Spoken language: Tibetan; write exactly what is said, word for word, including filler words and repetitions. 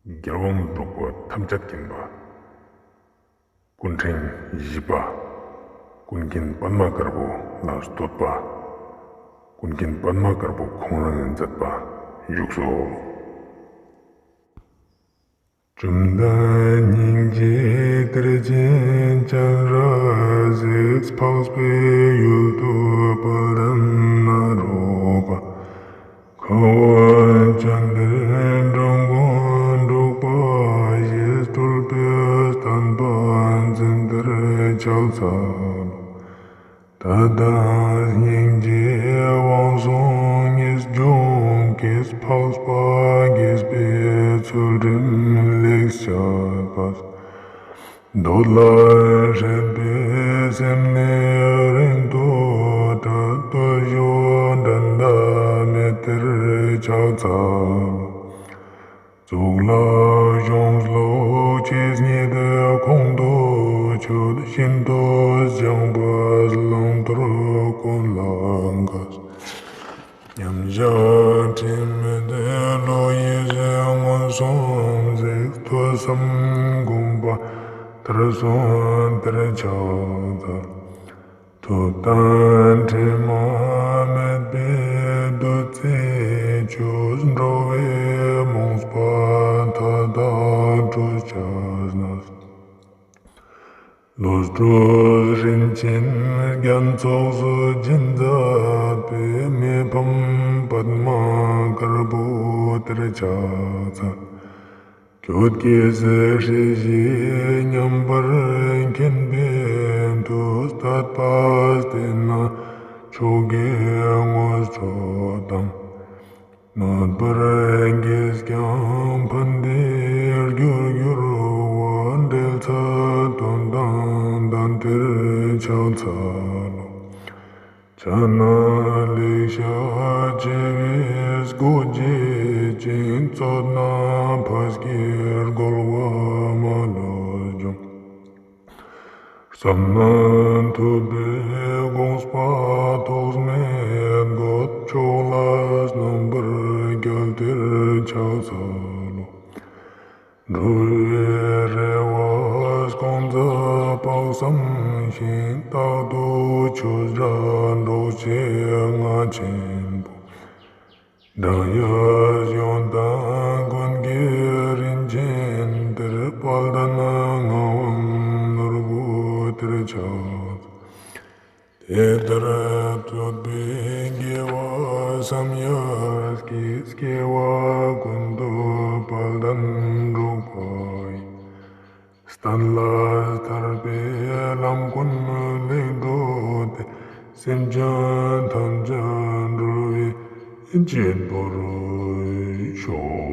རྒྱལ་དབང་འབྲུག་པ་ཐམས་ཅད་མཁྱེན་པ། སྐུ་ཕྲེང་བཞི་པ། ཀུན་མཁྱེན་པདྨ་དཀར་པོ་ལ་བསྟོད་པ། ཀུན་མཁྱེན་པདྨ་དཀར་པོ་ཁོང་རང་ངི་མཛད་པ་བཞུགས་སོ། བཅོམ་ལྡན་སྙིང་རྗེ་གཏེར་ཆེན་སྤྱན་རས་གཟིགས། འཕགས་པའི་ཡུལ་དུ་དཔལ་ལྡན་ནཱ་རོ་པ། ཁམས་དཔལ་བྱང་གཏེར་འབྲོམ་དགོན་འབྲུག་པ་ཞེས། སྤྲུལ་པའི་བསྟན་པ་འཛིན་གཏེར་ཕྱག་འཚལ་ལོ། ད་ལྟ་སྙིང་རྗེའི་དབང་སོང་ངེས་འབྱུང་གིས། འཕགས་པ་དགྱེས་པའི་ཚུལ་ཁྲིམས་ལེགས་བཤད་པ། འདོད་ལ་ཕྲད་པའི་སེམས་ནི་རིང་དུ་བྲལ། བསྟོད་བཞུགས་འགྲན་ཟླ་མེད་གཏེར་ཕྱག་འཚལ་ལོ། གཙུག་ལག་གཞུང་ལུགས་ཇི་སྙེད་ཁོང་དུ་ཆུད། ཤིན་ཏུ་སྦྱངས་པས་བླང་དོར་ཀུན་ལ་མཁས། མཉམ་བཞག་དྲི་མེད་བློ་ཡིས་མངོན་སུམ་གཟིགས། ཐོས་བསམ་སྒོམ་པ་མཐར་སོན་གཏེར་ཕྱག་འཚལ། ཐུབ་དང་དྲི་མ་མེད་པའི་བདུད་རྩིའི་ཆུས། འགྲོ་བའི་རྨོངས་པ་མཐའ་དག་སྒྲོལ་བྱས་ནས། བློ་གྲོས་རིན་ཆེན་རྒྱན་ཚོགས་སུ་སྦྱིན་མཛད་པའི། མི་ཕམ་པདྨ་དཀར་པོ་གཏེར་ཕྱག་འཚལ། ཁྱོད་ཀྱི་སྲས་སྲིད་ཞིའི་མཉམ་པར་མཁྱེན་པའི་མཐུས། དད་པ་བསྟེན་ན་མཆོག་གི་དངོས་གྲུབ་དང་། གནོད་པར་གྱིས་ཀྱང་ཕན་བདེའི་རྒྱུར་འགྱུར་བ། འབྲེལ་ཚད་དོན་དང་ལྡན་གཏེར་ཕྱག་འཚལ་ལོ། ཕྱག་ན་ལེགས་བཤད་ཆེ་བའི་སྒོ་འབྱེད་ཅིང་། རྩོད་ན་ཕ་སྐད་རྒོལ་བ་མ་ལུས་འཇོམས། བསམ་ལ་ཐུབ་པའི་དགོངས་པ་ཐོགས་མེད་འགོད། ཕྱོགས་ལ་རྣམ་པར་རྒྱལ་གཏེར་ཕྱག་འཚལ་ལོ། འགྲོ་བའི་རེ་བ་སྐོང་མཛད་དཔག་བསམ་ཤིང་། རྟག་ཏུ་ཆོས་སྒྲ་སྒྲོག་བྱེད་རྔ་ཆེན་པོ། སྒྲ་དབྱངས་གཞུང་དང་ཀུན་གྱི་རིན་ཆེན་གཏེར། དཔལ་ལྡན་ངག་དབང་ནོར་བུ་གཏེར་ཕྱག་འཚལ། དེ་ལྟར་བསྟོད་པའི་དགེ་བ་བསམ་ཡས་ཀྱིས། སྐྱེ་བ་ཀུན་ཏུ་དཔལ་ལྡན་འགྲུབ་པ་ཡི། བསྟན་ལ་ཐར་པའི་ལམ་ཀུན་ལེགས་བགྲོད་དེ། སེམས་ཅན་ཐམས་ཅད་སྒྲོལ་བའི་བྱེད་པོར་ཤོག།